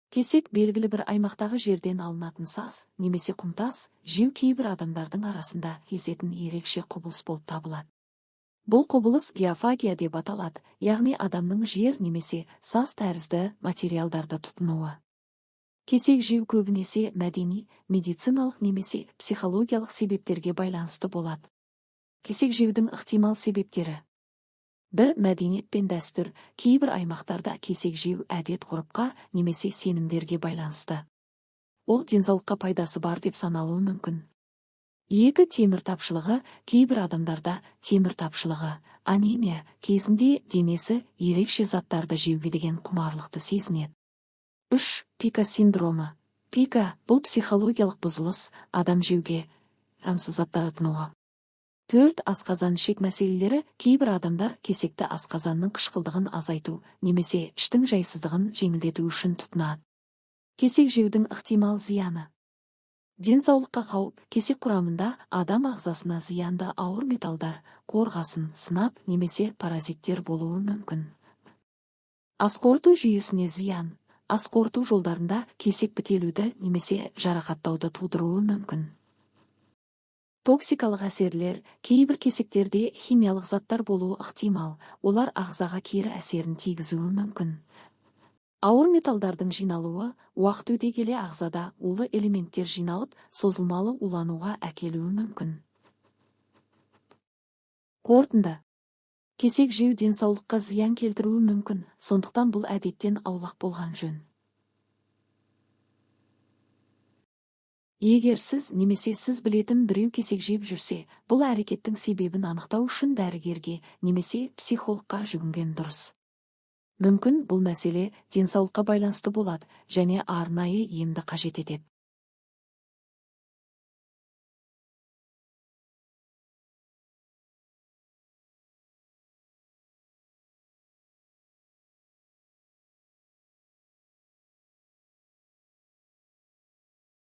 Кесек белгілі бір аймақтағы жерден алынатын саз немесе құмтас жеу кейбір адамдардың арасында кездесетін ерекше құбылыс болып табылады. Бұл құбылыс геофагия деп аталады, яғни адамның жер немесе саз тәрізді материалдарды тұтынуы. Кесек жеу көбінесе мәдени, медициналық немесе психологиялық себептерге байланысты болады. Кесек жеудің ықтимал себептері. Бір, мәдениет пен дәстүр. Кейбір аймақтарда кесек жеу әдет ғұрыпқа немесе сенімдерге байланысты. Ол денсаулыққа пайдасы бар деп саналуы мүмкін. Екі, темір тапшылығы. Кейбір адамдарда темір тапшылығы, анемия кезінде денесі ерекше заттарды жеуге деген құмарлықты сезінеді. Үш, пика синдромы. Пика – бұл психологиялық бұзылыс, адам жеуге жарамсыз заттарды тұтынуға. Төрт, асқазан ішек мәселелері. Кейбір адамдар кесекті асқазанның қышқылдығын азайту немесе іштің жайсыздығын жеңілдету үшін тұтынады. Кесек жеудің ықтимал зияны. Денсаулыққа қауіп. Кесек құрамында адам ағзасына зиянды ауыр металдар, қорғасын, сынап немесе паразиттер болуы мүмкін. Ас қорыту жүйесіне зиян. Ас қорыту жолдарында кесек бітелуді немесе жарақаттауды тудыруы мүмкін. Токсикалық әсерлер. Кейбір кесектерде химиялық заттар болуы ықтимал, олар ағзаға кері әсерін тигізуі мүмкін. Ауыр металдардың жиналуы. Уақыт өте келе ағзада улы элементтер жиналып, созылмалы улануға әкелуі мүмкін. Қорытынды. Кесек жеу денсаулыққа зиян келтіруі мүмкін, сондықтан бұл әдеттен аулақ болған жөн. Егер сіз немесе сіз білетін біреу кесек жеп жүрсе, бұл әрекеттің себебін анықтау үшін дәрігерге немесе психологқа жүгінген дұрыс. Мүмкін, бұл мәселе денсаулыққа байланысты болады және арнайы емді қажет етеді.